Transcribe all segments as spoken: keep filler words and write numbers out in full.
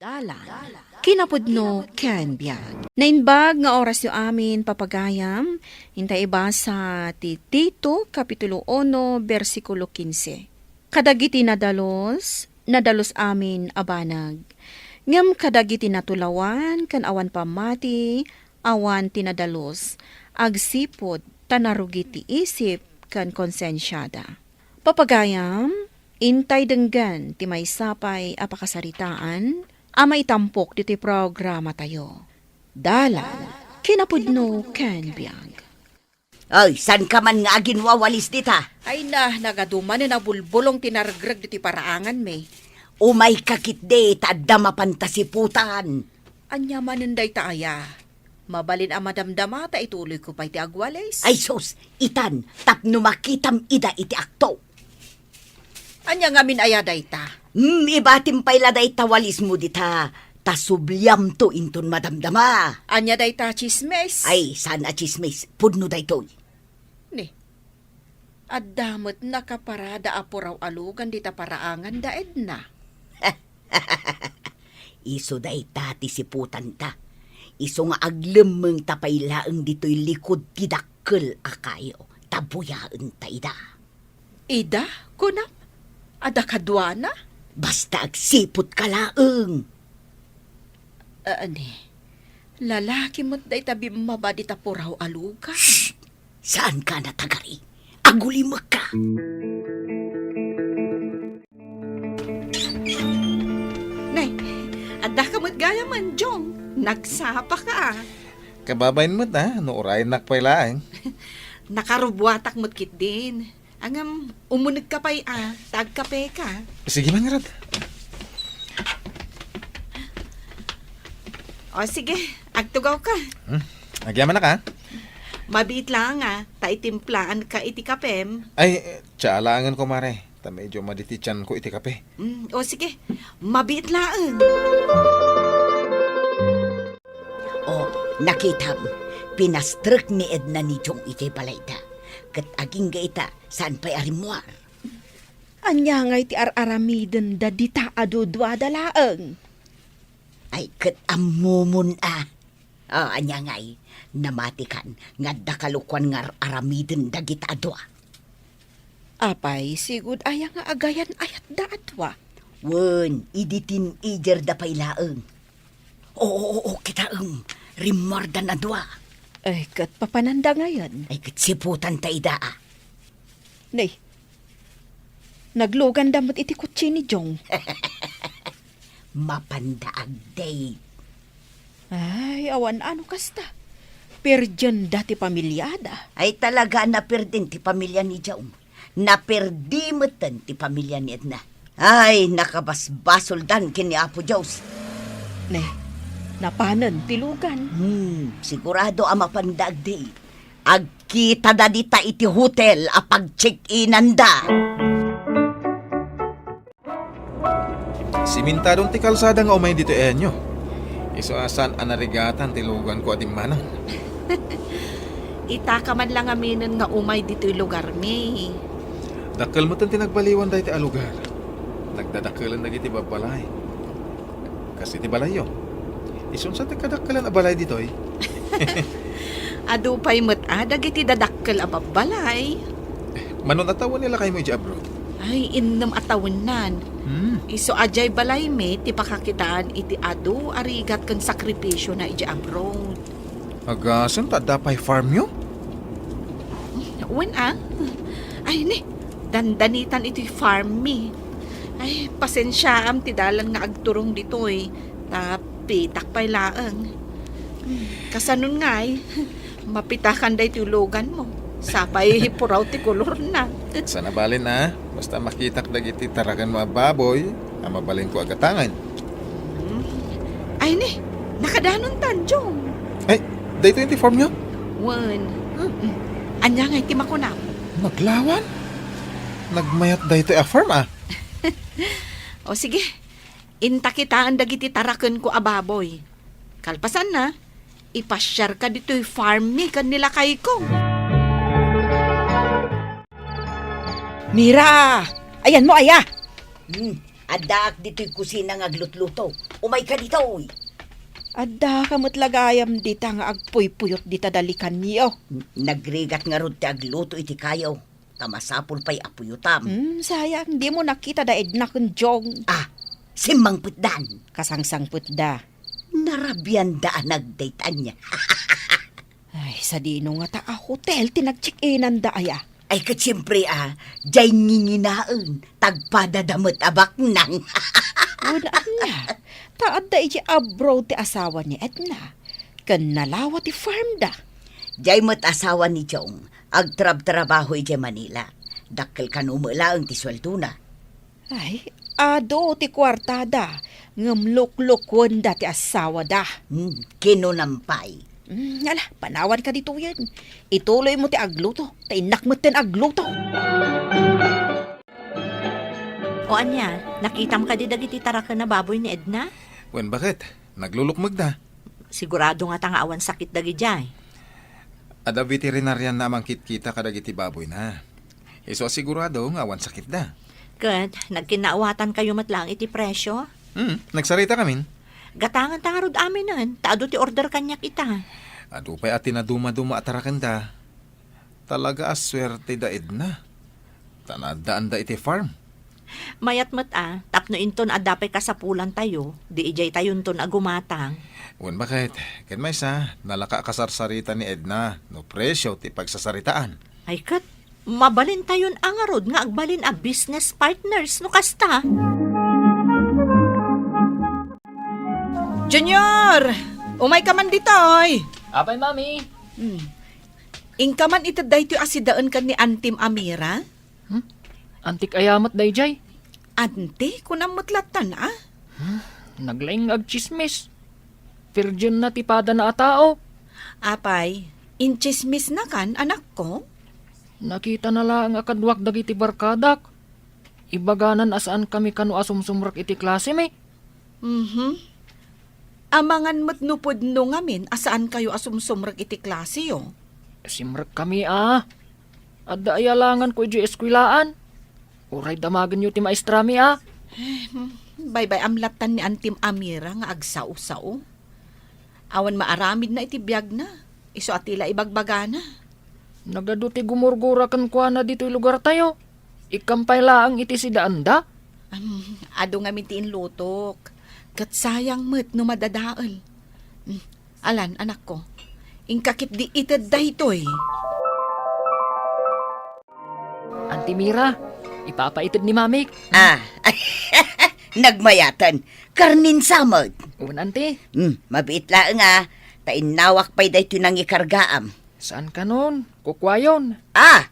Dalan, kinapudno ken biag. Naimbag nga orasyo amin, papagayam, intay ibasa ti Tito, Kapitulo uno, bersikulo kinse. Kadagiti nadalus, nadalus amin a banag. Ngem kadagiti natulawan ken awan pammati, awan ti nadalus, agsipud ta narugi ti isip ken konsensiada. Papagayam, intay denggen ti maysa pay a pakasaritaan a maitampok ditoy programatayo. Dalan, kinapudno ken biag. Ay, saan ka man nga aginwawalis dita? Ay na, nagadu manen a bulbulong ti naregreg ditoy paraanganmi. Umayka ketdi ta adda mapan ta siputan. Ania manen dayta aya? Mabalin a madamdama ta ituloyko pay ti agwalis. Ay sus, itan, tapno makitam ida iti akto. Ania ngamin aya dayta? Hmm, ibatim pay la dayta walismo dita, ta subliamto inton madamdama. Ania dayta, tsismis? Ay, saan a tsismis. Pudno daytoy. Ni, adda met nakaparada a puraw a lugan dita paraanganda, Edna. Isu dayta ti siputanta. Isu nga aglemmengta pay laeng ditoy likud ti dakkel a kayo, ta buyaenta ida. Ida, kunam? Adda kaduana? Basta agsiputka laeng. Ani, lalaki met dayta bimmaba dita puraw a lugan. Shh! Saanka a natagari. Agulimekka. Nay, addaka met gayamen, Jong. Nagsapaka. Kababain met a, no urayennak pay laeng. Nakarubuatak met ketdin. Ngem, umunegka pay a, ta agkapeka. Sige man ngarud. O, sige, agtugawka. Hmm, agyamanak a. Mabiit laeng a, ta itimplaanka iti kapem. Ay, tsaa laengen, kumare. Ta medyo madi ti tianko iti kape. Mm, o sige, mabiit laeng. O, nakitam, pinastrek ni Edna ni Jong idiay balayda. Ket agingga ita, saan pay a rimmuar. Ania ngay ti ar-aramidenda dita a duduada laeng? Ay, ket ammomon a. O, ania ngay, namatikan nga adda kalukuan nga ar-aramiden dagita a dua. Apay, sigud aya nga agayan-ayatda a dua? Wen, idi teenagerda pay laeng. O, o, o, o, kitaem, rimmuardan a dua. Ay, ket papananda ngayen? Ay, ket siputanta ida a. Nay, nagluganda met iti kotse ni Jong. Mapanda agdate. Ay, awan ano kasta. Perdienda ti pamiliada. Ay, talaga a naperdin ti pamilia ni Jong. Naperdi metten ti pamilia ni Edna. Ay, nakabasbasoldan ken ni Apo Dios. Ne, napanen ti lugan. Hmm, sigurado a mapanda agdate. Agkitada dita iti hotel a pag-check-inanda. Simintadon ti kalsada nga umay ditoy Enyo. Isu a saan a narigatan ti luganko a dimmanon. Itaka man la ngaminen nga umay ditoy lugarmi. Dakkel metten ti nagbaliwan daytoy a lugar. Nagdadakkelen dagiti babbalay. Kas iti balayyo. Isun sa ti kadakkelan a balay ditoy? Adu pay met a dagiti dadakkel a babbalay. Mano a tawen ni lakaymo idiay abroad? Ay, innem a tawennan. Hmm. Isu a diay balaymi ti pakakitaan iti adu a rigat ken sakripisiona idiay abroad. Agasem ta adda pay farmyo? Wen a. Ay, ni, dandanitan itoy farmmi. Ay, pasensiaam ti dalan nga agturong ditoy. Ta pitak pay laeng. Kasanon ngay, mapitakan daytoy luganmo. Sapay puraw ti kolorna. Saan a bale a, basta makitak dagiti tarakenmo a baboy a mabalinko a gatangen. Hmm. Ay ni, nakadanontan, Jong. Ay, daytoy ti farmyo? Wen. Hmm. Ania ngay ti makunam? Naglawan? Nagmayat daytoy a farm a. O sige, inta kitaen dagiti tarakenko a baboy. Kalpasanna, ipasiarka ditoy farmmi ken ni lakayko. Mira! Ayanmo aya? Hmm, Addaak ditoy kusina nga aglutluto. Umayka ditoy. Addaka met la gayam dita nga agpuypuyot dita dalikanyo. N-, nagrigat ngarud ti agluto iti kayo. Ta masapul pay a puyotam. Hmm, sayang, dimo nakita da Edna ken Jong. Ah, simmangpetdan. Kasangsangpetda. Narabianda a nagdayta ania. Ay, sadino ngata a hotel ti nag-check-inanda aya? Ay, ket siempre, ah, diay nginginaen, tagpadada met a baknang. Wen ania, ta adda idiay abroad ti asawa ni Edna, ken nalawa ti farmda. Diay met asawa ni Jong, agtrabtrabaho idiay Manila. Dakkel kano met laeng ti sueldona. Ay, adu ti kuartada, ngem luklukuenda ti asawada. Hmm, kinunam pay. Hmm, ala, panawanka ditoyen. Ituloymo ti agluto, ta innak metten agluto. O ania, nakitam kadi dagiti taraken a baboy ni Edna? Wen, baket, naglulukmegda. Sigurado ngata nga awan sakit dagidiay? Adda veterinarian a mangkitkita kadagiti baboyna. Isu a sigurado nga awan sakitda. Ket nagkinnaawatan kayo met laeng iti presio? Hmm, nagsarita kamin. Gatanganta ngarud aminen, ta adu ti order kaniak ita. Adu pay a tinadumaduma a tarakenda. Talaga a suerte da Edna. Ta naaddaanda iti farm. Mayat met a, tapno inton adda pay kasapulantayo, di idiay tayonton a gumatang. Wen, baket, ken maysa, nalaka a kasarsarita ni Edna no presio ti pagsasaritaan. Ay ket, mabalintayon a ngarud nga agbalin a business partners no kasta. Junior! Umay ka man ditoy! Apay, Mami? Hmm. Inka man ited daytoy a sidaen ken ni Antim Amira? Hmm? Antik aya met daydiay? Anti, kunam met lattan, a? Hmm? Naglaing nga agtsismis. Virgin na ti padana a tao. Apay, intsismis na kan, anakko? Nakita na laeng a kaduak dagiti barkadak. Ibaganan a saan kami kano a sumsumrek iti klasemi. Mhm. Amangan met no pudno ngamin a saan kayo a sumsumrek iti klaseyo. Simrek kami a. Adda aya langanko idiay eskwelaan. Uray damagenyo ti maestrami a. Eh, hmm. Baybay-am lattan ni Antim Amira nga agsao-sao. Awan maaramidna iti biagna. Isu a ti la ibagbagana. Nagadu ti gumurgura kenkuana ditoy lugartayo. Ikkam pay laeng iti sidaanda. Am, adu ngamin ti inlutok. Ket sayang met no madadael. Mm, alan, anakko. Inka ketdi ited daytoy. Anti Mira, ipapaited ni Mamik. Ah, nagmayaten. Karnin samet. Wen, Anti. Hmm, mabiit laeng a. Ta innawak pay daytoy nangikargaam. Saan kanon? Kukuayon. Ah,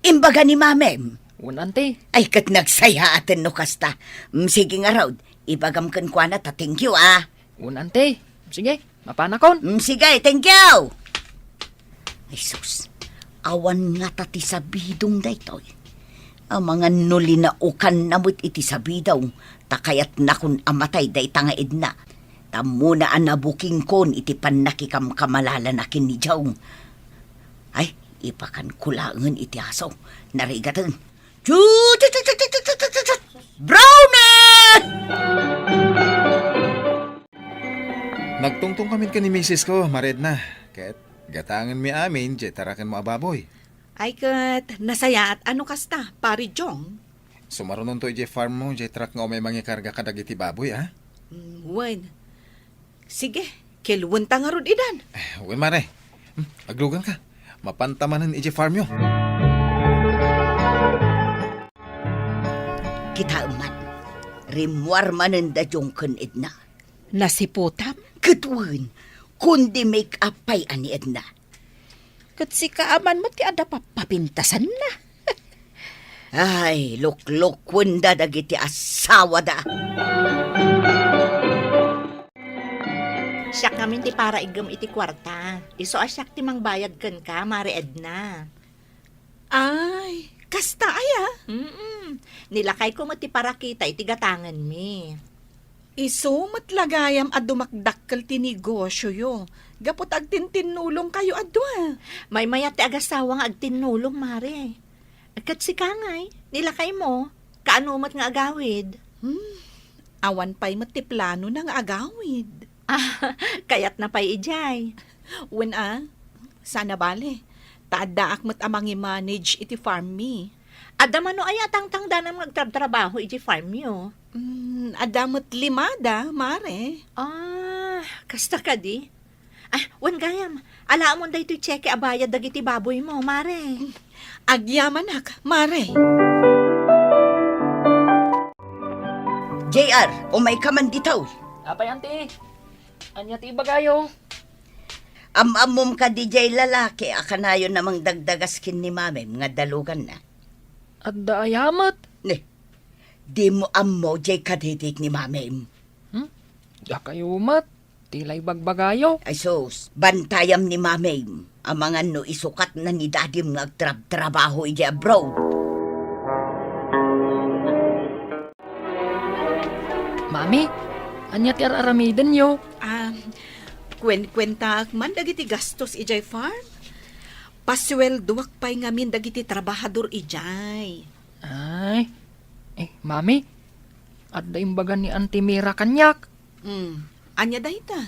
imbaga ni Mamem. Wen, Anti. Ay, ket nagsayaaten no kasta. Mm, sige ngarud, ibagam kenkuana ta thank you, ah. Wen, Anti. Sige, mapanakon. Mm, sige, thank you. Ay, sus, awan ngata ti sabidong daytoy. Amangan no linaukanna met iti sabidong, ta kayatnakon a matay dayta nga Edna. Tammona a nabukingkon iti pannakikamkamalala na ken ni Jong. Ay, ipakanko laengen iti aso. Narigaten. Chu, chu, chu, chu, chu, chu, chu, chu, chu. Brownie! Nagtungtong kami ken ni misis ko, Mare Edna. Ket gatangenmi amin diay tarakenmo a baboy. Ay ket, nasayaat a no kasta, Pare Jong. Sumarunonto idiay farm mo, diay truck nga umay mangikarga kadagiti baboy, a? Mm, wen. Sige, kelwenta ngarud idan. Eh, wen, Mare. Hmm, agluganka. Mapanta manen idiay farm yo. Kitaem man, rimmuar manen da Jong ken Edna. Nasiputam? Ket wen, kundi make up pay a ni Edna. Ket sika a man met ti adda pappapintasanna. Ay, luklukuenda dagiti asawada. Siak ngamin ti paraiggem iti kuarta. Isu a siak ti mangbayad kenka, Mare Edna. Ay, kasta aya? Mm-mm. Nilakayko met ti parakita iti gatangenmi. Isu met la gayam a dumakdakkel ti negosioyo, gapu ta agtintinnulongkayo a dua. Maymayat ti agasawa nga agtinnulong, Mare. Ket sika ngay, nilakaymo, kaano met nga agawid? Hmm, awan pay met ti planona nga agawid. Ah, kayatna pay idiay. Wen a, saan a bale. Ta addaak met a mangimanage iti farm mi. Adda mano aya a tangtangdanam nga agtrabtrabaho iti farm yo? Hmm, adda met limada, Mare. Ah, kasta kadi? Ah, wen gayam, alaamon daytoy tseke a bayad dagiti baboymo, Mare. Agyamanak, Mare. J R, umayka man ditoy. Apay, Auntie? Ania ti ibagayo? Am-ammom kadi jay lalaki a kanayon a mangdagdagas ken ni Mamim nga daluganna? Adda aya met? Ne, dimo ammo jay kadidit ni Mamim? Hmm? Dakayo met. Ti la ibagbagayo. Ay sus, bantayam ni Mamim. Amangan no isukatna ni Dadim nga agtrabtrabaho idiay abroad. Mami, ania ti ar-aramidenyo? Ah, kuenkuentaak man dagiti gastos idiay farm. Pasueldoak pay ngamin dagiti trabahador idiay. Ay, eh, Mami, adda imbaga ni Auntie Mira kaniak. Hmm, ania dayta?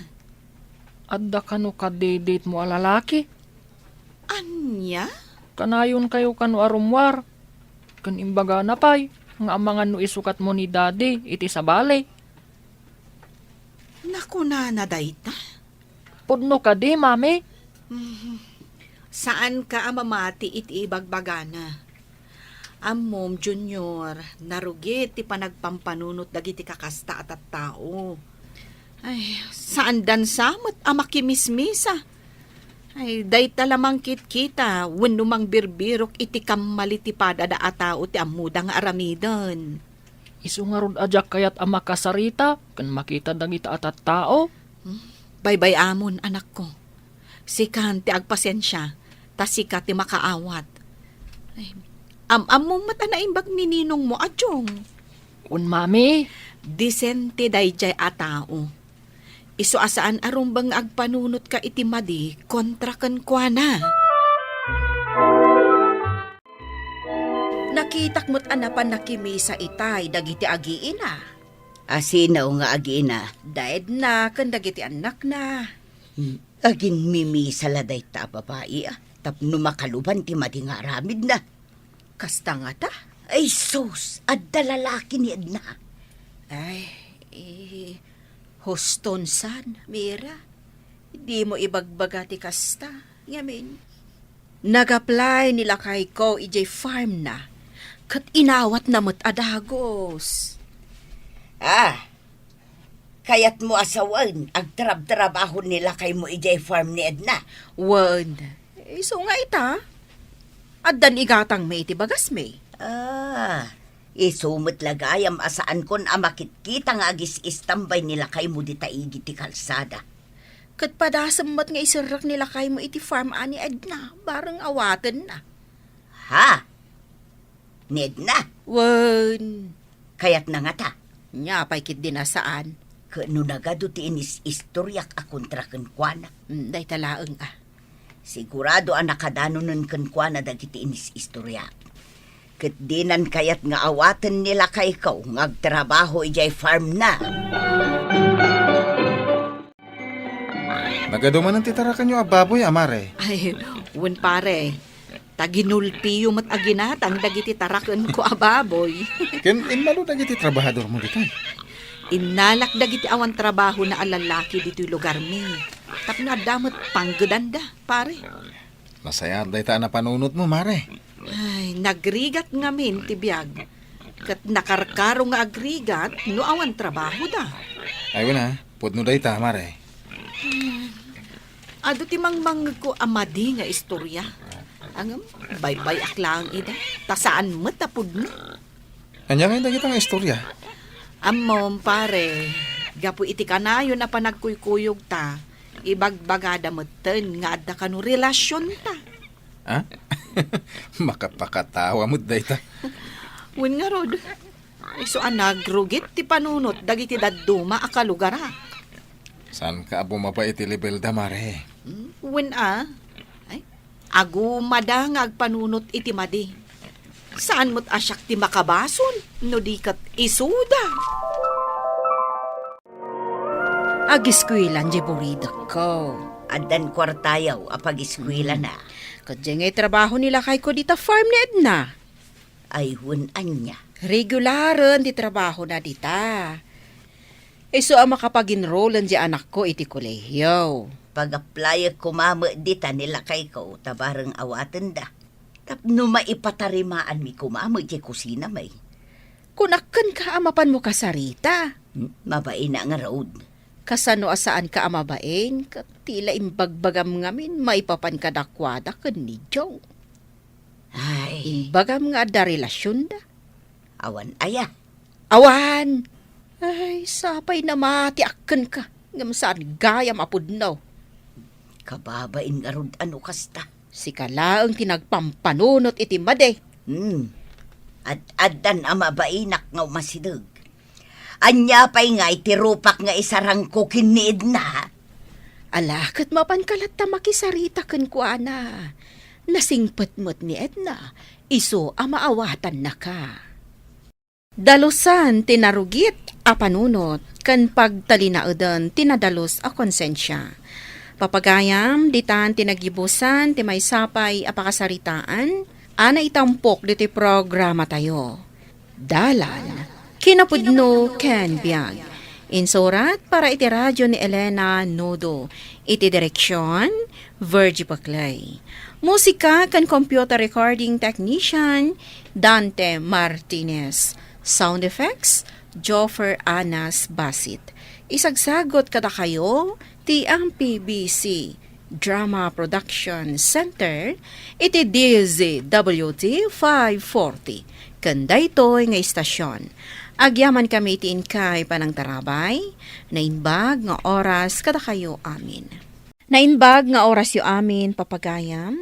Adda kano kadiditmo a lalaki. Ania? Kanayonkayo kano a rummuar. Ken imbagana pay nga amangan no isukatmo ni Daddy iti sabali. Nakunana dayta? Pudno kadi, Mami? Mhm. Saanka a mamati iti ibagbagana. Ammom, Junior, narugit ti panagpampanunot dagiti kakasta a tattao. Ay, saandan sa met a makimismisa. Ay, dayta la mangkitkita wenno mangbirbirok iti kammali ti padada a tao ti ammoda nga aramiden. Isu ngarud a diak kayat a makasarita ken makita dagita a tattao. Hmm, baybay-amon, anakko. Sikan ti agpasensia, ta sika ti makaawat. Ay, am-ammom met a naimbag ni ninongmo a Jong. Wen, Mami. Disente daydiay a tao. Isu a saan a rumbeng nga agpanunotka iti madi kontra kenkuana. Nakitak met a napan nakimisa itay dagiti agiina. A sino nga agiina? Da Edna ken dagiti annakna. Hmm, aginmimisa la dayta a babai, a, tapno makaluban ti madi nga aramidna. Kasta ngata? Ay sus, adda lalaki ni Edna. Ay, eh, huston san, Mira. Dimo ibagbaga ti kasta. Ngamin, nag-apply ni lakayko idiay farm na, ket inawatna met a dagus. Ah, kayatmo a sawen, agtrabtrabaho ni lakaymo idiay farm ni Edna? Wen, isu nga ita, addan igatangmi iti bagasmi. Ah, isu met la gayam a saankon a makitkita nga agis-istambay ni lakaymo dita idi ti kalsada. Ket padasem met nga iserrek ni lakaymo iti farm a ni Edna, bareng awatenna. Ha? Ni Edna? Wen. Kayatna ngata? Nia pay ketdi a saan. Ket no nagadu ti inis-istoriak a kontra kenkuana? Mm, dayta laeng a. Sigurado a nakadanonen kenkuana dagiti inis-istoriak. Ket dinan kayat nga awaten ni lakayko nga agtrabaho idiay farm na. Nagadu manen ti tarakenyo a baboy, a mare? Ay, wen, pare. Ta ginulpiyo met a ginatang dagiti tarakenko a baboy. Ken immalo dagiti trabahadormo ditoy? Innalak dagiti awan trabahona a lallaki ditoy lugarmi. Tapno adda met panggedanda, pare. Nasayaat dayta a napanunotmo, mare. Ay, nagrigat ngamin ti biag. Ket nakarkaro nga agrigat no awan trabahoda. Ay, wen a, pudno dayta, mare. Hmm. Adu ti mangmangngegko a madi nga istorya. Ngem, baybay-ak laeng ida, ta saan met a pudno. Ania ngay dagita nga istorya? Ammom, pare, gapu iti kanayon a panagkuykuyogta, ibagbagada metten nga adda kano relasionta. Ha? Makapakatawa met dayta. Wen ngarud, isu a nagrugit ti panunot dagiti dadduma a kalugarak. Saanka a bumaba iti lebelda, mare? Hmm, wen a. Ay, agumada nga agpanunot iti madi. Saan met a siak ti makabasol, no di ket isuda. Agiskuelan diay buridekko. Addan kuartayo a pagiskuelana. Hmm. Ket diay nga itrabaho ni lakayko dita farm ni Edna. Ay, wen ania? Regularen ti trabahona dita. Isu a makapaginrolen diay anakko iti kolehio. Pag-applyek koma met dita ni lakayko ta bareng awatenda. Tapno maipatarimaanmi koma met diay kusinami. Kunak kenka a mapanmo kasarita. Hmm, mabain ngarud. Kasano a saanka a mabain, ket ti la imbagbagam ngamin maipapan kadakuada ken ni Joe. Ay. Imbagam nga adda relasionda? Awan aya? Awan! Ay, sapay namatiak kenka, ngem saan gayam a pudno. Kababain ngarud a no kasta. Sika laeng ti nagpampanunot iti madi. Hmm. Ad-addan a mabainak nga umasideg. Ania pay ngay ti rupak nga isarangko ken ni Edna? Ala, ket mapanka latta makisarita kenkuana. Nasingpet met ni Edna, isu a maawatannaka. Dalusan ti narugit a panunot ken pagtalinaeden ti nadalus a konsensia. Papagayam, ditan ti naggibusan ti maysa pay a pakasaritaan a naitampok ditoy programatayo. Dalan, kinapudno ken biag. Insurat para iti radyo ni Elena Nudo. Iti direksyon, Virgie Paclay. Musika ken computer recording technician, Dante Martinez. Sound effects, Joffer Anas Basit. Isagsagot kadakayo ti M P B C Drama Production Center iti D Z W T five forty ken daytoy nga istasyon. Agyamankami iti inkay panangtarabay, naimbag nga oras kadakayo amin. Naimbag nga orasyo amin, papagayam,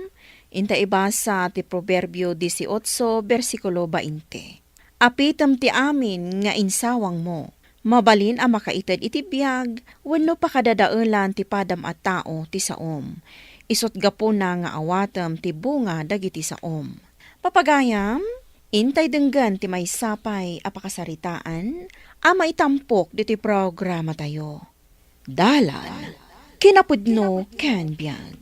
inta ibasa ti Proverbio dieciocho, bersikulo bainte. Apitem ti amin nga insawangmo. Mabalin a makaited iti biag wenno pakadadaelan ti padam a tao ti saom. Isut' gapuna nga awatem ti bunga dagiti saom. Papagayam, intay denggen ti maysa pay a pakasaritaan a maitampok ditoy programatayo. Dalan, kinapudno ken biag.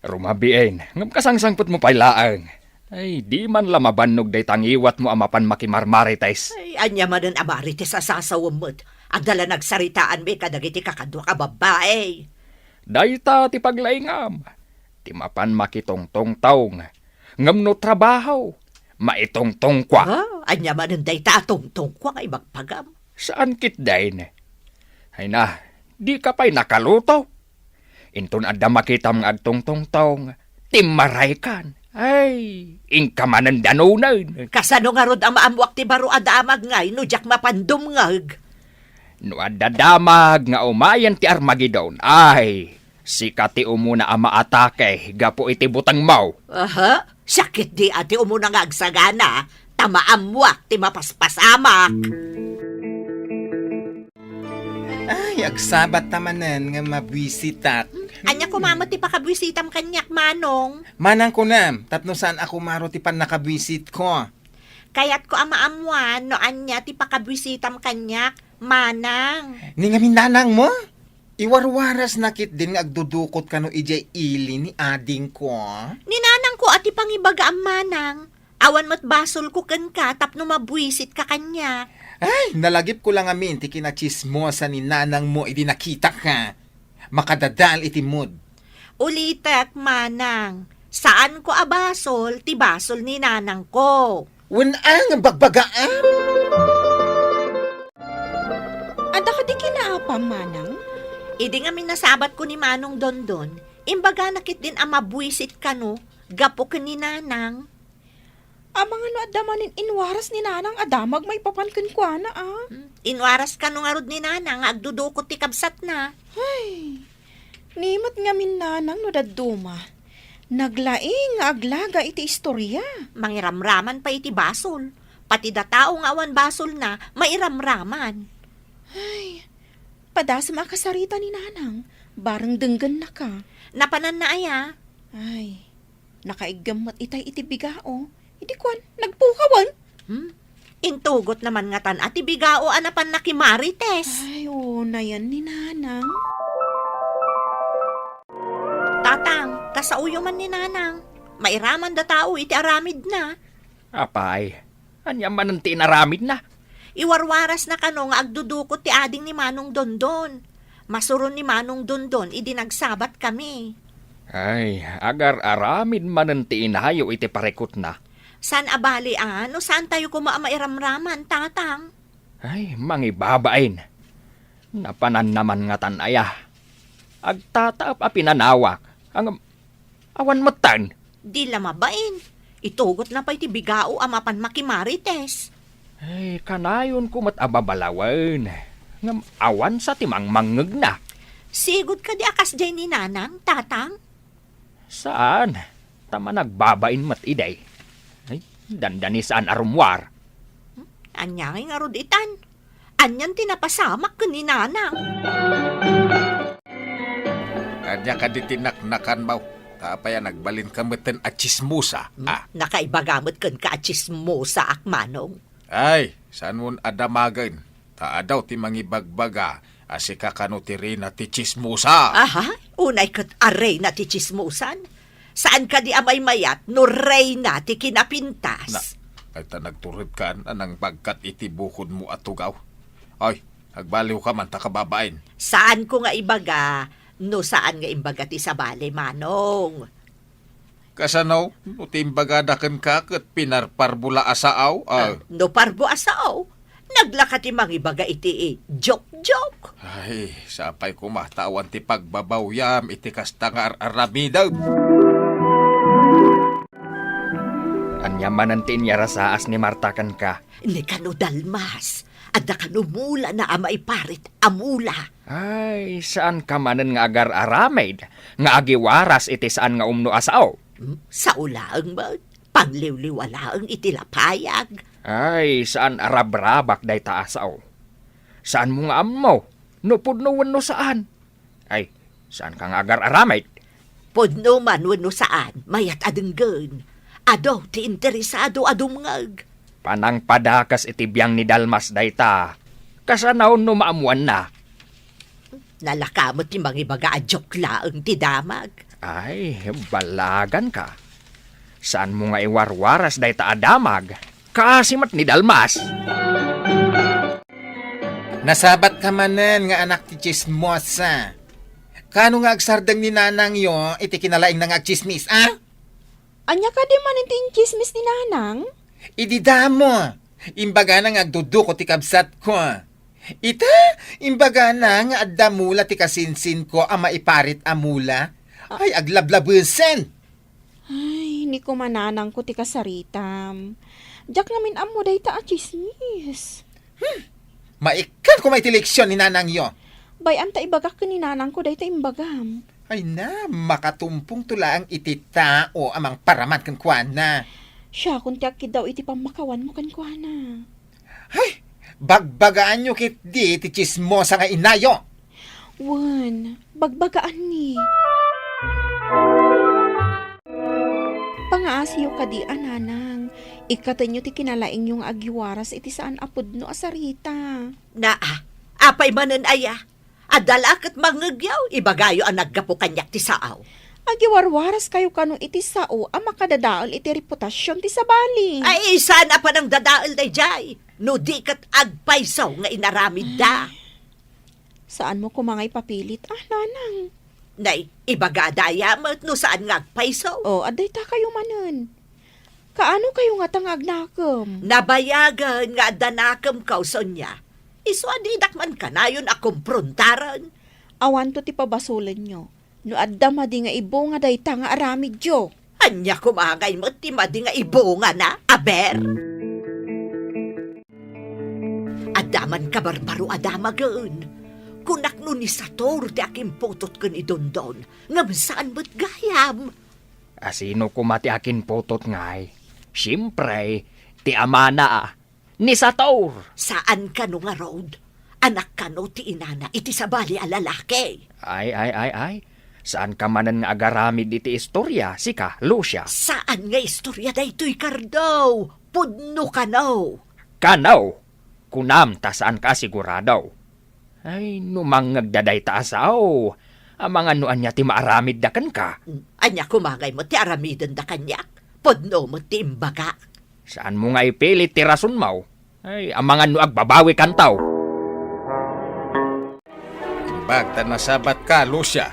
Rumabiin, ngem kasangsangpetmo pay laeng. Ay, di man la mabannog dayta ngiwatmo a mapan makimarmarites. Ay, ania manen a marites a sasawem met? Adda la nagsaritaanmi kadagiti kakadua a babbai. Dayta ti paglaingam, ti mapan makitungtungtong. Ngem no trabaho, maitungtongkua. Ah, ania manen dayta a tungtongkua nga ibagbaga? Saan ketdin? Ay na, dika pay nakaluto. Inton adda makitam nga agtungtungtong, timmaraykan. Ay, inka manen danunen. Kasano ngarud a maammoak ti baro a damag ngay no diak mapan dumngeg? No adda damag nga umayen ti Armagedon, ay, sika ti umuna a maatake gapu iti butengmo. Aha, siak ketdi a ti umuna nga agsagana, ta maammoak ti mapaspasamak. Ay, agsabat ta manen nga mabuisitak. Ania koma met ti pakabuisitam kaniak, Manong? Manang kunam, tapno saan a kumaro ti pannakabuisitko. Kayatko a maammuan no ania ti pakabuisitam kaniak, Manang. Ni ngamin nanangmo? Iwarwarasna ketdin nga agdudukot kano idiay ili ni adingko. Ni nanangko a ti pangibagaam, Manang. Awan met basolko kenka tapno mabuisitka kaniak. Ay, nalagipko la ngamin ti kinatsismosan ni nanangmo idi nakitaka. Makadadael iti mood. Ulitek, Manang, saanko a basol ti basol ni nanangko. Wen-a nga bagbagaam? Adda kadi kinaapam, Manang? Idi ngamin nasabatko ni Manong Dondon, imbagana ketdin a mabuisit kano gapu ken ni Nanang. Amangan no adda manen inwaras ni Nanang a damag maipapan kenkuana, a? Hmm, inwaras kano ngarud ni Nanang nga agdudukot ti kabsatna? Ay, ni met ngamin Nanang no dadduma. Naglaing nga aglaga iti istoria. Mangiramraman pay iti basol. Pati da tao nga awan basolna, mairamraman. Ay, padasem a kasarita ni Nanang, bareng denggennaka. Napananna aya? Ay, nakaiggem met itay iti bigao. Idi kuan, nagpukawen. Hmm? Intugot naman ngatan a ti bigao a napanna ki Marites. Ay, oo, nayan ni Nanang. Tatang, kasaoyo man ni Nanang. Mairaman da tao iti aramidna. Apay, ania manen ti inaramidna? Iwarwarasna kano nga agdudukot ti ading ni Manong Dondon. Masuron ni Manong Dondon idi nagsabat kami. Ay, agar-aramid manen ti inayo iti parikutna. Saan a bali a, no saan tayo koma a mairamraman, Tatang? Ay, mangibabain. Napananna man ngatan aya. Agtataep a pinanawak. Ang, awan metten. Di la mabain. Itugotna pay ti bigao a mapan makimarites. Ay, kanayonko met a babalawen. Ngem awan sa ti mangmangngegna. Sigud kadi a kasdiay ni Nanang, Tatang? Saan? Ta managbabain met idi. Ay, dandani saan a rummuar. Hmm? Ania ngay ngarud itan? Anian ti napasamak ken ni Nanang? Ania kadi ti naknakanmo? Ta apay a nagbalinka metten a tsismosa? Hmm? Ah. Nakaibaga met kenka a tsismosaak, Manong. Ay, saanmon a damagen. Ta adaw ti mangibagbaga a sika kano ti reyna ti tsismosa. Aha, unay ket a reyna ti tsismosan? Saan kadi a maymayat no reyna ti kinapintas? Na, ay ta nagturedkan a nangbagkat iti bukodmo a tugaw. Ay, agbaliwka man ta kababain. Saanko nga ibaga no saan nga imbaga ti sabali, Manong. Kasano? No ti imbagada kenka ket pinarparbo la a sao? Ah. Ah, no parbo a sao, naglaka ti mangibaga iti jokjok. Ay, sapay koma ta awan ti pagbabawyam iti kasta nga ar-aramidem. Ania manen ti inyarasaas ni Marta kenka? Ni kano dalmas, adda kano mulana a maiparit a mula. Ay, saanka manen nga agar-aramid nga agiwaras iti saan nga umno a sao? Hmm? Sao laeng met, pangliwliwa laeng iti lapayag. Ay, saan a rabrabak dayta a sao. Saanmo nga ammo no pudno wenno saan. Ay, saanka nga agar-aramid. Pudno man wenno saan, mayat a denggen. Adu ti interesado a dumngeg. Panangpadakes iti biang ni Dalmas dayta. Kasano no maammoanna? Nalaka met ti mangibaga a joke laeng ti damag. Ay, balaganka. Saanmo nga iwarwaras dayta a damag? Kaasi met ni Dalmas. Nasabatka manen nga anak ti tsismosa. Kaano nga agsardeng ni nanangyo iti kinalaingna nga agtsismis, a? Ania kadi manen ti intsismis ni nanang? Idi damo, imbagana nga agduduko ti kabsatko. Ita, imbagana nga adda mula ti kasinsinko a maiparit a mula. Ah. Ay, aglablabesen! Ay, ni kumananangko ti kasaritam. Diak ngamin ammo dayta a tsismis. Hmm, maikkan koma iti leksion ni nanangyo. Bay-am ta ibagak ken ni nanangko dayta imbagam. Ay na, makatumpongto laeng iti tao a mangparaman kenkuana. Siakon ti agkiddaw iti pammakawanmo kenkuana. Ay, bagbagaanyo ketdi ti tsismosa nga inayo. Wen, bagbagaanmi. Pangaasiyo kadi a nanang, ikkatenyo ti kinalaingyo nga agiwaras iti saan a pudno a sarita. Naa, apay manen aya? Adda la ket mangngegyo, ibagayo a naggapu kaniak ti sao. Agiwarwaraskayo kano iti sao a makadadael iti reputasion ti sabali. Ay, saan a panangdadael daydiay? No di ket agpayso nga inaramidda. Ay. Saanmo koma nga ipapilit, a, nanang? Nay, ibagada aya met no saan nga agpayso. O, adda itakayo manen. Kaano kayo ngata nga agnakem? Nabayagen nga adda nakemko, Sonia. Isu a didak man kanayon a komprontaran. Awanto ti pabasolenyo. No adda madi nga ibunga dayta nga aramidyo. Ania koma ngay met ti madi nga ibungana, aber? Adda man kabarbaro a damagen. Kunak no ni Sator ti akimputot ken ni Dondon, ngem saan met gayam. A, sino koma ti akinputot ngay? Siempre, ti amana a, ni Sator. Saan kano ngarud? Anak kano ti inana iti sabali a lalaki? Ay, ay, ay, ay. Saanka manen nga agaramid iti istoria, sika, Lucia? Saan nga istoria daytoy, Kardo? Pudno kano. Kano? Kunam ta saanka a sigurado. Ay, no mangngegda dayta a sao, amangan no ania ti maaramidda kenka. Ania koma ngay met ti aramidenda kaniak? Pudno met ti imbagak. Saanmo nga ipilit ti rasonmo? Ay, amangan no agbabawikanto. Imbag ta nasabatka, Lucia.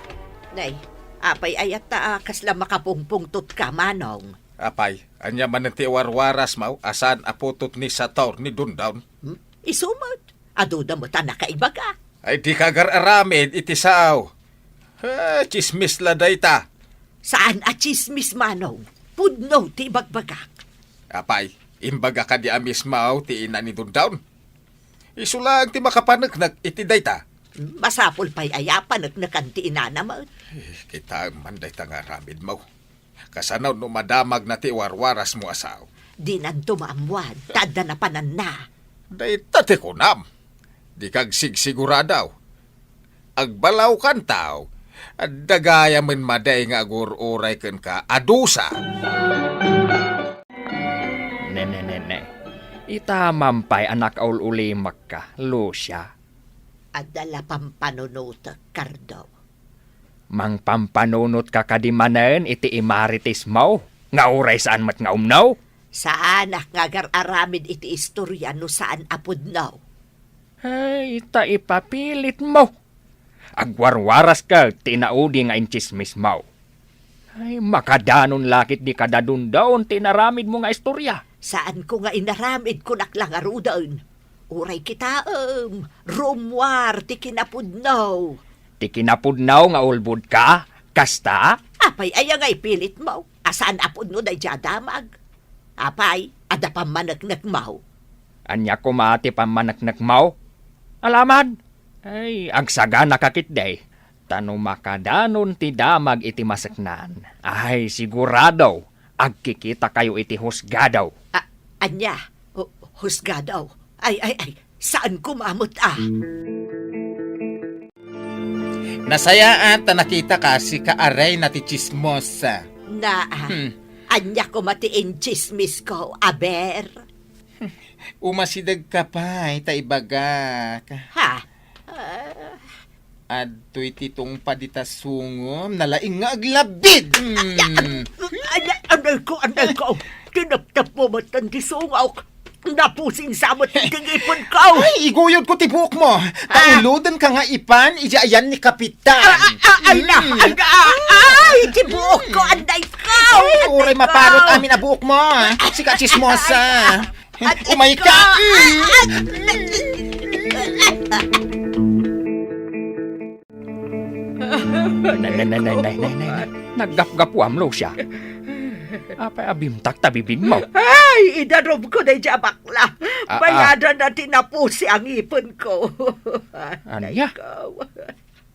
Nay, apay ayatta a kasla makapungpungtotka, Manong? Apay, ania manen ti warwarasmo a saan a putotni sator ni Dondon? Hmm? Isu met, aduda met a nakaibaga. Ay, dika agar-aramid iti sao. Eh, tsismis la dayta. Saan a tsismis, Manong. Pudno ti ibagbagak. Apay, imbaga kadi a mismo ti ina ni Dondon? Isu laeng ti makapaneknek iti dayta. Masapul pay aya a paneknekan ti inana met. Eh, kitaem man dayta nga aramidmo. Kasano no madamagna ti warwarasmo a sao? Dinanto maammuan ta adda napananna. Dayta ti kunam. Dika agsigsigurado. Agbalawkanto, adda gayamen madi nga agur-uray kenka a dusa. Ne, ne, ne, ne. Itamam pay a nakaul-ulimekka, Lucia. Adda la pampanunotek, Kardo. Mangpampanunotka kadi manen iti imaritismo nga uray saan met nga umno? Saanak nga agar-aramid iti istoria no saan a pudno. Ay, ta ipapilitmo. Agwarwaraska ti inaudi nga intsismismo. Ay, makadanon la ketdi kada Dondon ti inaramidmo nga istoria. Saanko nga inaramid, kunak la ngaruden. Uray kitaem, rummuar ti kinapudno. Ti kinapudno nga ulbodka? Kasta? Apay aya nga ipilitmo a saan a pudno daydiay a damag? Apay, adda pammaneknekmo? Ania koma ti pammaneknekmo? Alaman? Ay, agsaganaka ketdi. Ta no makadanon ti damag iti maseknan, ay, sigurado, agkikitakayo iti husgado. A-, ania? Hu-, husgado? Ay, ay, ay, saan koma met a. Nasayaat ta nakitaka, sika a reyna ti tsismosa. Na, Hmm. Ania koma ti intsismisko, aber? Umasidegka pay ta ibagak. Ha? Ah. Adtoy ti tungpad ita sungom, nalaing nga aglabid. Mm. Anay, anay ko, anay ko. Tinaptapmo met ti sungok. Napusing sa met ti ngipon ko. Ay, iguyod ko ti buok mo. Ah. Tauloden ka nga ipan, ija ayan ni Kapitan. Ah, ah, ah, ay na, Mm. Ay, ah, ay, ti buok ko, anay ko. Ay, uray maparot amin a buok mo. Sika tsismosa. Umay ka. Nay, nay, nay, nay, nay, nay, nay. Naggapgapuam, Lucia. Apay a bimtak ta bibigmo? Ay, idanumko daydiay a bakla. Ah, ah. Bayadanna ti napusi a ngipenko. Ania?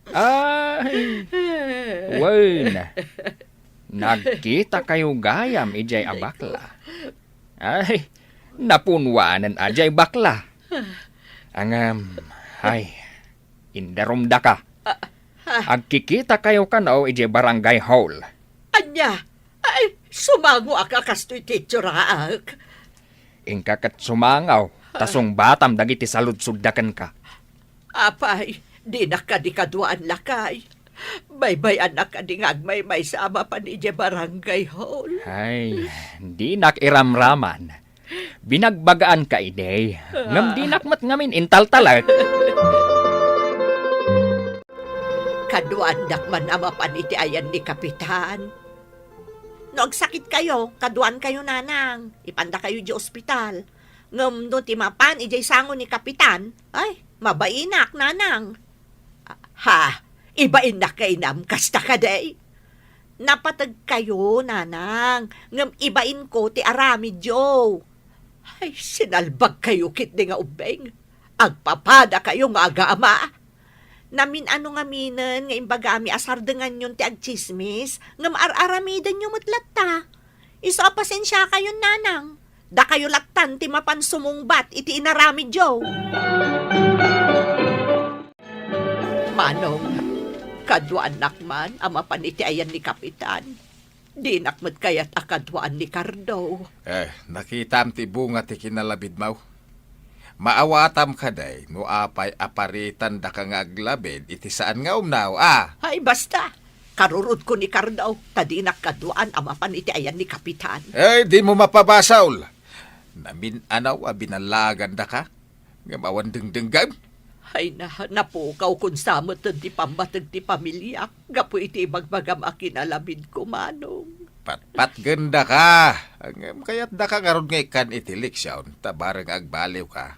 Ay, wen. Nagkitakayo gayam idiay a bakla. Ay, napunuanen a diay bakla. Ngem, ay, indarumdaka. Ah, ah. Agkikitakayo kano idiay barangay hall. Ania? Ay, sumangoak a kastoy ti itsuraak. Inka ket sumango, ta sungbatam dagiti saludsodda kenka. Apay, dinak kadi kaduaan, lakay. Baybay-annak kadi nga agmaymaysa a mapan idiay barangay hall. Ay, dinak iramraman. Binagbagaanka idi, ngem dinak met ngamin intaltalek. Kaduaannak man a mapan iti ayan ni Kapitan. No agsakitkayo, kaduaankayo, nanang. Ipandakayo idiay ospital. Ngem no ti mapan idiay sango ni Kapitan, ay, mabainak, nanang. Ha? Ibainnak nga inam, kasta kadi? Napategkayo, nanang, ngem ibainko ti aramidyo. Ay, sinalbagkayo ketdi nga ubbing. Agpapadakayo nga agama. Namin-ano ngaminen nga imbagami a sardenganyon ti agtsismis, ngem ar-aramidenyo met latta. Isu a pasensiakayon, nanang. Dakayo lattan ti mapan sumungbat iti inaramidyo. Manong, Kaduaannak man a mapan iti ayan ni Kapitan. Dinak met kayat a kaduaan ni Cardo. Eh, nakitam ti bunga ti kinalabidmaw. Maawatam kadi no apay a paritandaka nga aglabid iti saan nga umnaw, a? Ay, basta! Karurotko ni Cardo, ta dinak kaduaan a mapan iti ayan ni Kapitan. Eh, dimo mapabasol! Namin-anaw a binallagandaka, ngem awan dengdengngem. Ay na, napukawkon sa met ti pammateg ti pamiliak gapu iti ibagbagam a kinalabidko, Manong. Patpatgendaka, ngem kayatdaka ngarud nga ikkan iti leksion, ta bareng agbaliwka.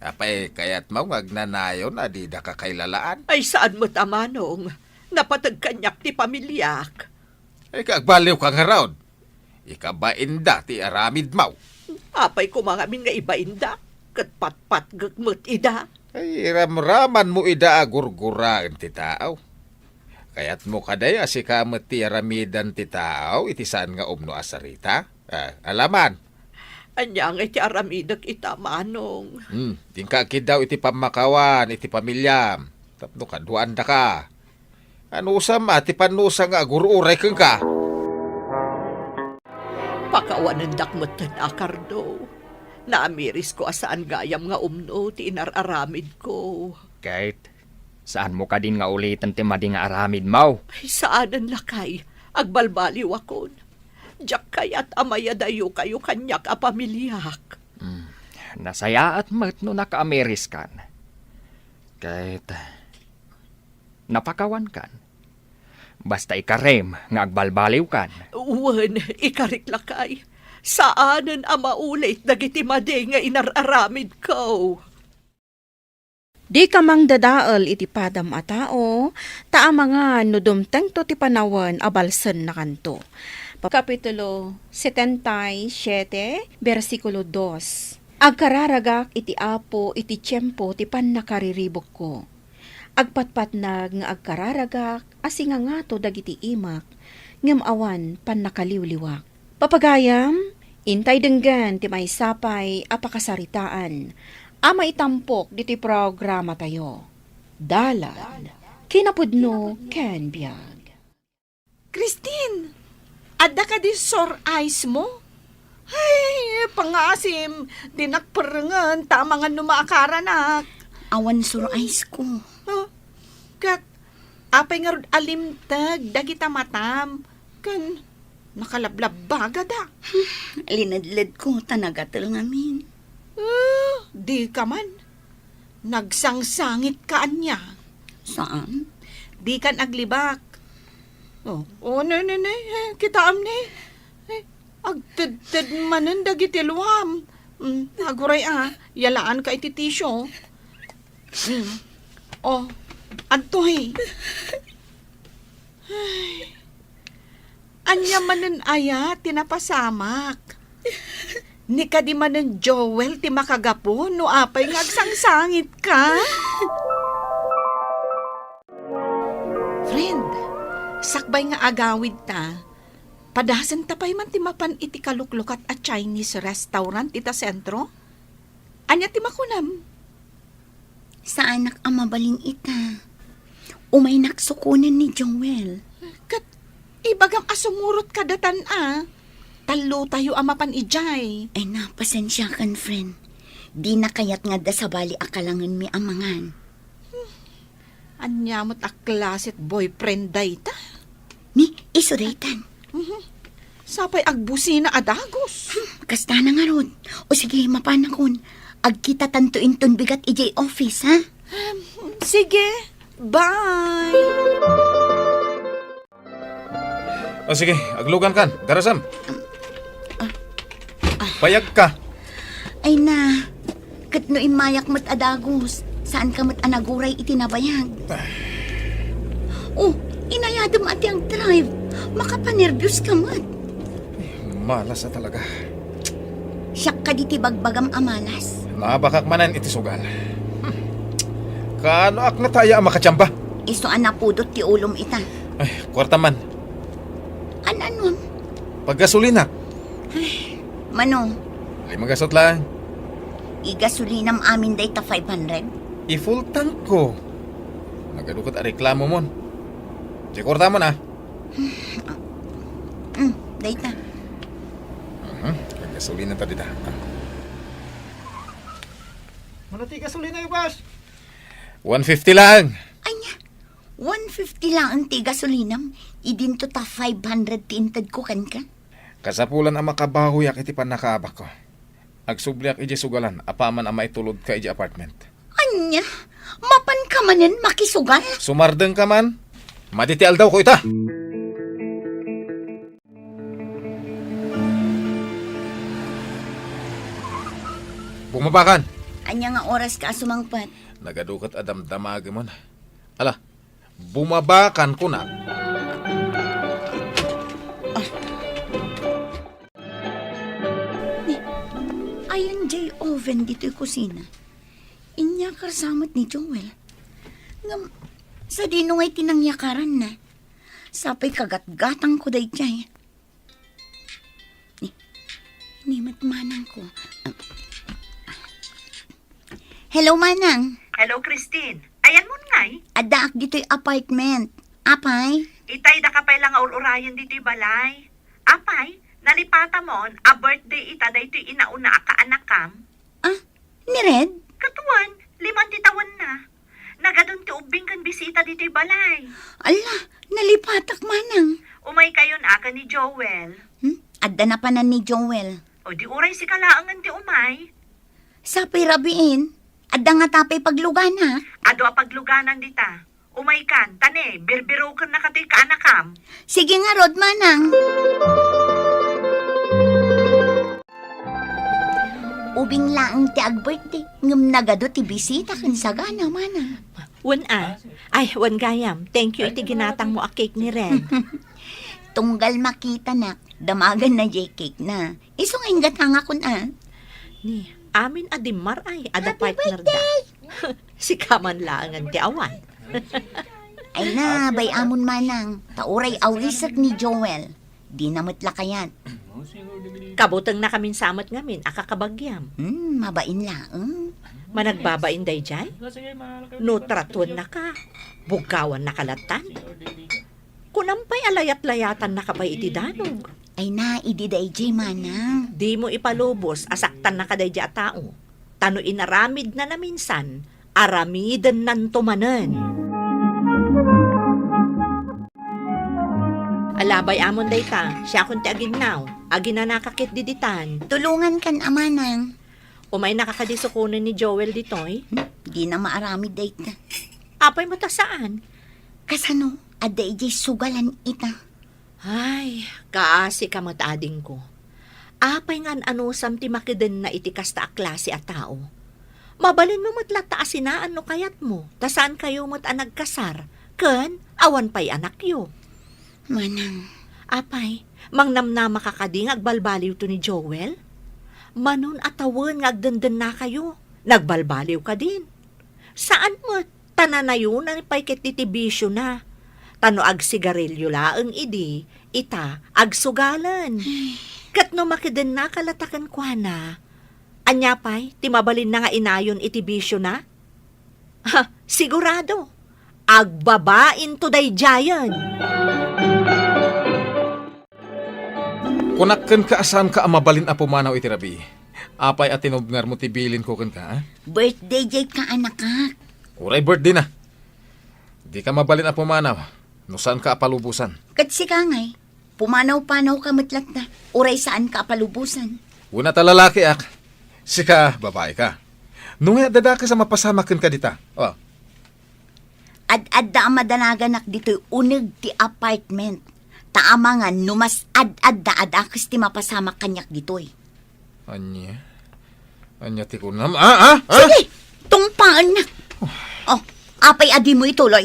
Apay, kayatmo nga agnanayon a didaka kailalaan? Ay, saan met a, Manong. Napateg kaniak ti pamiliak. Ay, ka agbaliwka ngarud. Ikabainda ti aramidmo. Apay koma ngamin nga ibainda, ket patpatgek met ida. Ay, iramramanmo ida a gurguraen ti tao. Kayatmo kadi a sika met ti aramidan ti tao iti saan nga umno a sarita? Ah, alaman. Ania nga iti aramidek ita, Manong? Hmm, dinka agkiddaw iti pammakawan iti pamiliam tapno kaduaandaka. Anusam a ti pannusa nga agur-uray kenka? Pakawanendak metten a, Cardo. Naamirisko a saan gayam nga umno ti inar-aramidko. Kate, saanmo kadin nga uliten ti madi nga aramidmo? Ay, saanen, lakay. Agbalbaliwakon. Diak kayat a mayadayokayo kaniak a pamiliak. Hmm, nasayaat met no nakaamiriskan. Kate, napakawankan. Basta ikarem nga agbalbaliwkan. Wen, ikarik, lakay. Saanen a maulit dagiti madi nga inar-aramidko. Dika mangdadael iti padam a tao, ta amangan no dumtengto ti panawen a balsennakanto. Kapitulo setenta y siete, bersikulo dos. Agkararagak iti Apo iti tiempo ti pannakariribukko. Agpatpatnag nga agkararagak a singangato dagiti imak, ngem awan pannakaliwliwak. Papagayam, intay denggen ti maysa pay a pakasaritaan a maitampok ditoy programatayo. Dalan, kinapudno ken biag. Christine, adda kadi sore eyes mo? Ay, pangasim, dinak perrengen ta amangan no maakaranak. Awan sore eyes ko. Ah, ket apay ngarud a limteg dagita matam ken nakalablabbagada? Linedled ko ta nagatel ngamin. Ah, dika man. Nagsangsangitka ania? Saan? Dikan aglibak. Oh, oh, ne, ne, ne, eh, kitaam ne. Eh, agtedted manen dagiti luam. Mm, aguray a, yalaanka iti tissue. Mm. Oh, adtoy. Ay. Ania manen aya ti napasamak? Ni kadi manen Joel ti makagapu no apay nga agsangsangitka? Friend, sakbay nga agawidta, padasenta pay man ti mapan iti kaluklukat a Chinese restaurant ita sentro? Ania ti makunam? Saanak a mabalin ita. Umaynak sukonen ni Joel. Ket ibagam a sumurot kadatan a. Tallotayo a mapan idiay. Ay na, pasensiakan, friend. Dina kayat nga adda sabali a kalangenmi a mangan. Ania met a klaset boyfriend dayta? Ni, isu daytan. Mhm. Sapay agbusina a dagus. Hmm, kasta na ngarud. O sige, mapanakon. Agkitatanto inton bigat idiay office, ha? Em, sige. Bye. O sige, aglugankan. Darasam. Ah. Payagka. Ay na, ket no immayak met a dagus, saanka met a naguray iti nabayag. Oh, inayadem a ti agdrive. Makapanerbios ka met. Malas a talaga. Siak kadi ti bagbagam a malas. Naabakak manen iti sugal. Hmm. Kaano ak nataya a makatiamba? Isu a napudot ti ulom ita. Ay, kuarta man. An-anuam? Paggasolina. Ay, mano? Lima gasot lang. Igasulinam amin dayta five hundred? I-full tank ko. Nagadu ket a reklamomon. Ti kuartam, a. Mm, dayta. Mhm, gasolina ta dita. Mano ti gasolina, boss? One fifty lang. Ania? One fifty lang ti gasolinam, idinto ta five hundred ti intedko kenka. Kasapulan a makabahoyak iti pannakaabakko. Agsubliak idiay sugalan apaman a maitulodka idiay apartment. Ania? Mapanka manen makisugal? Sumardengka man? Madi ti aldawko ita! Bumabakan! Ania nga oraska a sumangpet? Nagadu ket a damdamagemon. Ala, bumabakan kunak. Ni, ayan jay oven ditoy kusina. Inyakar sa met ni Joel. Ngem, sadino ngay ti nangyakaranna? Sapay kagatgatangko dayjay. Ni, ni met manangko. Hello, Manang. Hello, Christine. Ayanmon ngay? Addaak ditoy apartment. Apay? Itay, daka pay la nga ur-urayen ditoy balay. Apay, nalipatamon a birthday ita daytoy inauna a kaanakam? Ah, ni Red? Ket wen, lima ti tawenna. Nagadun ti ubbing ken bisita ditoy balay. Ala, nalipatak manang. Umaykayon a ken ni Joel. Hmm? Adda napanan ni Joel. O di uray sika laengen ti umay. Sapay rabiin, adda ngata pay paglugana? Adu a pagluganan dita. Umaykan, ta ne, birbirukenna katoy kaanakam. Sige ngarud, manang. Ubing laeng ti ag-birthday, ngem nagadu ti bisita ken sagana, manang. Wen a. Ay, wen gayam. Thank you iti ginatangmo a cake ni Red. Tunggal makitanak, damaganna jay cake na. Isu nga inggatangakon a. Ni, amin a dimmar ay, adda partner da. Sika man laengen ti awan. Ay na, bay-amon manang, ta uray awisek ni Joel. Dina met la kayat. Kabutengnakamin sa met ngamin a kakabagiam. Hmm, mabain laeng. Managbabain dayjay? No tratuennaka, bugkawannaka lattan. Kunam pay a layat-layatannaka pay iti danog. Ay na, idi dayjay manang. Dimo ipalubos a saktannaka dayjay a tao. Ta no inaramidna naminsan, aramidennanto manen. Ala, bay-amon dayta, siakon ti aginnaw, aginanaka ketdi ditan. Tulongankan a manang. Umaynaka kadi sukonen ni Joel ditoy? Hmm, dina maaramid dayta. Apay met a saan? Kasano, adda idiay sugalan ita? Ay, kaasika met, adingko. Apay nga an-anusam ti makedenna iti kasta a klase a tao? Mabalinmo met latta a sinaan no kayatmo, ta saankayo met a nagkasar, ken awan pay anakyo. Manang. Apay, mangnamnamaka kadi nga agbalbaliwto ni Joel? Manon a tawen nga agdendennakayo, nagbalbaliw kadin. Saan met, ta nanayona pay ket iti bisiona. Ta no agsigarilio laeng idi, ita, agsugalen. Ket no makidennaka latta kenkuana, ania pay ti mabalinna nga inayon iti bisiona? Ha, sigurado, agbabainto daydiayen. Kunak kenka a saanka a mabalin a pumanaw iti rabii. Apay a tinubngarmo ti bilinko kenka, a? Birthday jay kaanakak. Uray birthday na. Dika mabalin a pumanaw no saanka a palubosan. Ket sika ngay, pumanaw-panawka met latta, uray saanka a palubosan. Wen a ta lalakiak, sika babaika. No ngay adda dakes a mapasamak kenka dita. O. Ad-adda a madanaganak ditoy uneg ti apartment. Ta amangan no mas ad-adda a dakes ti mapasamak kaniak ditoy. Ania? Ania ti kunam? A, a, a? Sige! Tungpaennak! O, apay a dimo ituloy?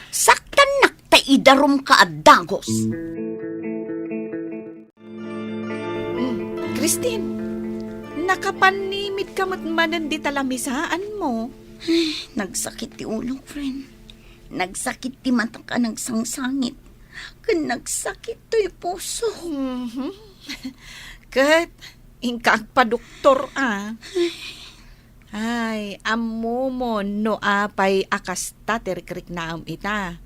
Saktannak ta idarumka a dagos! Mm, Christine, nakapanimidka met manen dita lamisaanmo. Ay, nagsakit ti ulok, friend. Nagsakit ti matak a nagsangsangit. Ken nagsakit toy pusok. Mhm. Ket, inka agpadoktor, a. Ay, ammomon no apay a kasta ti rikriknaem ita.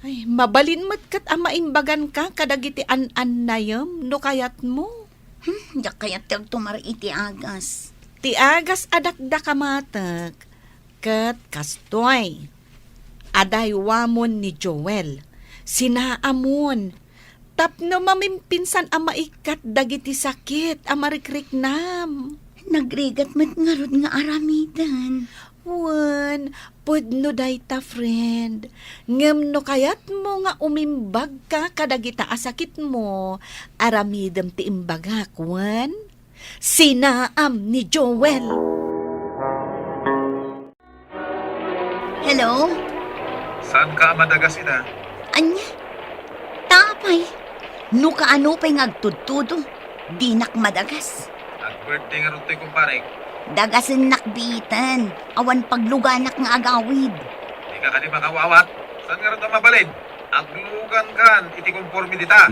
Ay, mabalin met ket a maimbaganka kadagiti an-annayem no kayatmo. Hmm, diak kayat ti agtumar iti agas. Ti agas a dakdakamatek ket kastoy. Adaywamon ni Joel. Sinaamon. Tapno mamimpinsan a maikkat dagiti sakit a marikriknam. Nagrigat met ngarud nga aramiden. Wen, pudno dayta, friend. Ngem no kayatmo nga umimbagka kadagita a sakitmo, aramidem ti imbagak, wen? Sinaam ni Joel. Hello? Saanka a madagas ita? Ania? Ta apay, no kaano pay nga agtudtudo, dinak madagas. Ag-birthday ngarud toy kumparek. Dagasennak biiten, awan pagluganak nga agawid. Dika kadi makaawat? Saan ngarud a mabalin? Aglugankan iti konporme dita.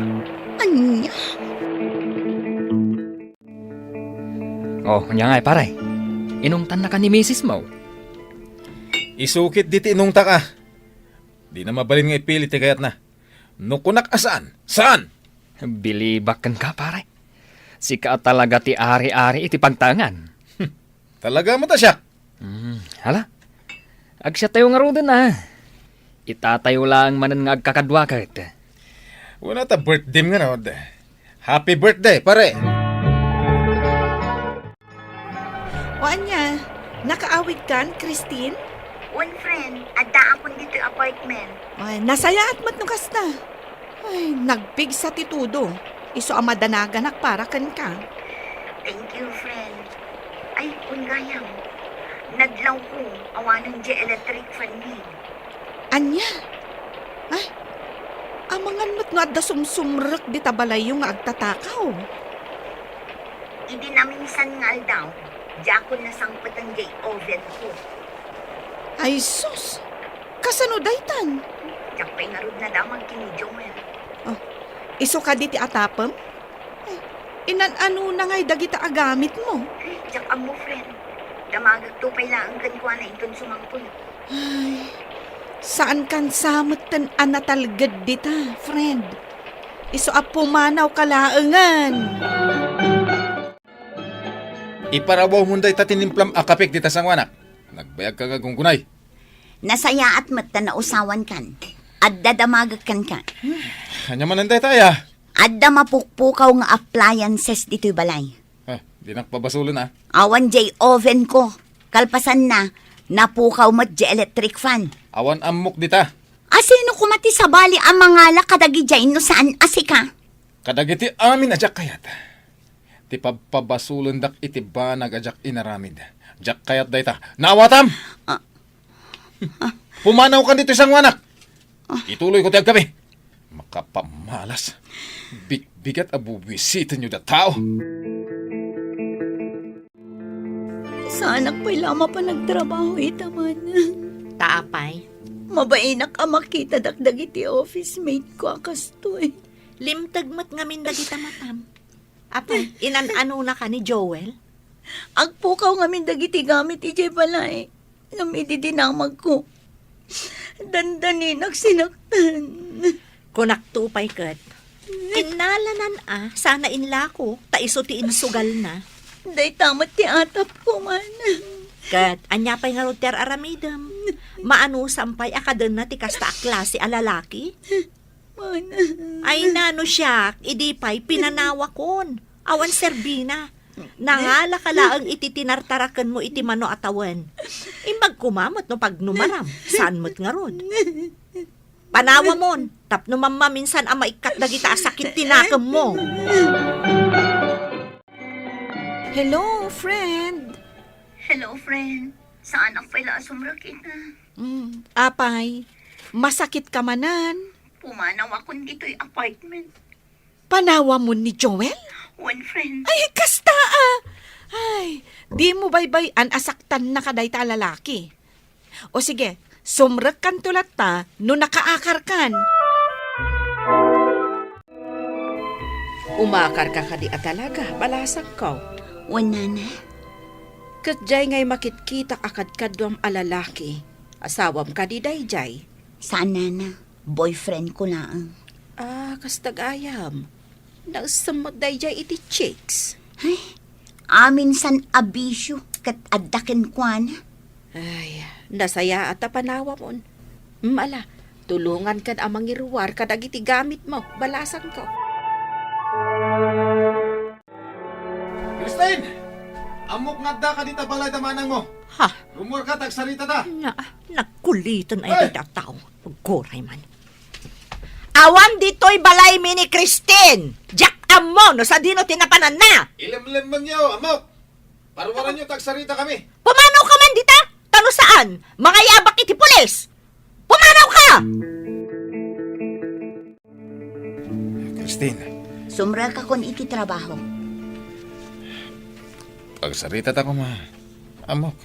Ania? Oh, ania ngay, pare? Inungtannaka ni misis mo? Isukit diti inungtaka. Dina mabalin nga ipili ti kayatna. No kunak a saan, saan? Bilibak kenka, pare. Sika a talaga ti ari-ari iti pagtaengan. Talaga met a siak? Hmm, hala. Agsiatayo ngaruden a. Itatayo laeng manen nga agkakadua ket. Wala ta birthday nga nod. Happy birthday, pare! O ania, nakaawidkan, Christine? Wen, friend, addaakon ditoy apartment. Ay, nasayaat met no kasta. Ay, nagpigsa ti tudo. Isu a madanaganak para kenka. Thank you, friend. Ay, kun gayam, nadlawko, awanen diay electric fan mi. Ania? Ay, amangan met no adda sumsumrek dita balayyo nga agtatakaw. Idi naminsan nga aldaw, diakon nasangpeten diay oven ko. Ay sus! Kasano daytan? Diak pay ngarud nadamag ken ni Joel. Oh, isu kadi ti atapem? Ay, inan-anona ngay dagita a gamitmo? Ay, diak ammo, friend. Damagakto pay laeng kenkuana inton sumangpet. Ay, saankan sa metten a natalged dita, friend. Isu a pumanawka laengen. Iparawawmon dayta tinimplam a kapek dita sanguanak. Nagbayagka nga gunggunay. Nasayaat met ta nausawankan. Adda damagek kenka. Ania manen dayta aya? Adda mapukpukaw nga appliances ditoy balay. Ah, dinak pabasolen a. Awan diay oven ko. Kalpasanna, napukaw met diay electric fan. Awan ammok dita. Asino koma ti sabali a mangala kadagidiay no saan a sika? Kadagiti amin a diak kayat. Ti pabpabasolendak iti banag a diak inaramid. Diak kayat dayta. Naawatam? Ah. Pumanawkan ditoy sanguanak. Ituloyko ti agkami. Makapamalas. Bigbigat a bubuisitenyo da tao. Saanak pay la a mapan agtrabaho ita man. Ta apay? Mabainak a makitadak dagiti office mate ko a kastoy. Limteg met ngamin dagita matam. Apay, inan-anonaka ni Joel? Agpukaw ngamin dagiti gamit idiay balay. Ngem idi dinamagko, dandaninak sinaktan. Kunakto pay ket, kinnalanan a sana inlako, ta isu ti insugalna. Dayta met ti atapko man. Ket, ania pay ngarud ti ar-aramidem? Maanusam pay a kadenna ti kasta a klase a lalaki? Ay, nano siak, idi pay pinanawakon. Awan serbina. Nangalaka laeng iti tinartarakenmo iti mano a tawen. Imbag koma met no pagnumaram, saan met ngarud. Panawamon, tapno mammaminsan a maikkat dagita a sakit ti nakemmo. Hello, friend. Hello, friend. Saanak pay la a sumrek ita? Mm, apay, masakitka manen? Pumanawakon ditoy apartment. Panawamon ni Joel? Wen, friend. Ay, kasta a! Ay, dimo baybay-an a saktannaka dayta a lalaki. O sige, sumrekkanto latta no nakaakarkan. Umakarka kadi a talaga, balasangko? Wen, nana. Ket diay ngay makitkitak a kadkaduam a lalaki, asawam kadi daydiay? Saan, nana. Boyfriend ko laeng. Ah, kasta gayam. Nausam met daydiay iti chicks. Ay, aminsan a bisyo ket adda kenkuana. Ay, nasayaat a panawamon. Mala, tulongankan a mangiruar kadagiti gamitmo, balasangko. Christine! Ammok nga addaka dita balay da manangmo. Ha? Rummuarka ta agsaritada. Na, nagkulitan ay Ay! Dayta a tao. Aguray man. Awan ditoy balaymi ni Christine! Diak ammo no sadino ti napananna! Ilemlemmenyo, ammok! Paruaranyo ta agsaritakami. Pumanawka man dita! Ta no saan, mangayabak iti pulis! Pumanawka! Christine. Sumrekakon iti trabaho. Agsaritada koma, ammok.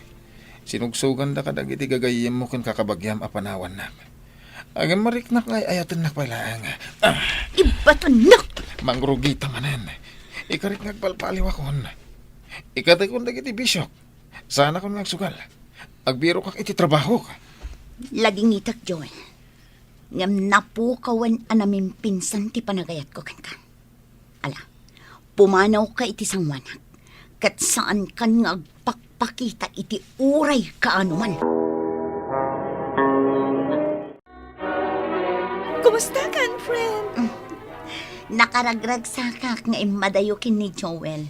Sinugsoganda kadagiti gagayyemmo ken kakabagiam a panawannak. Agimmariknak nga ay-ayatennak pay laeng. Ah! Ibatonnak! Mangrugita manen. Ikarik nga agpalpaliwakon. Ikatekon dagiti bisiok. Saanakon nga agsugal. Agbirokak iti trabahok. Ladingitek, Joel. Ngem napukawen a namimpinsan ti panagayatko kenka. Ala, pumanawka iti sanguanak, ket saankan nga agpakpakita iti uray kaano man. Kumusta kan, friend? Nakaragragsakak nga immadayo ken ni Joel.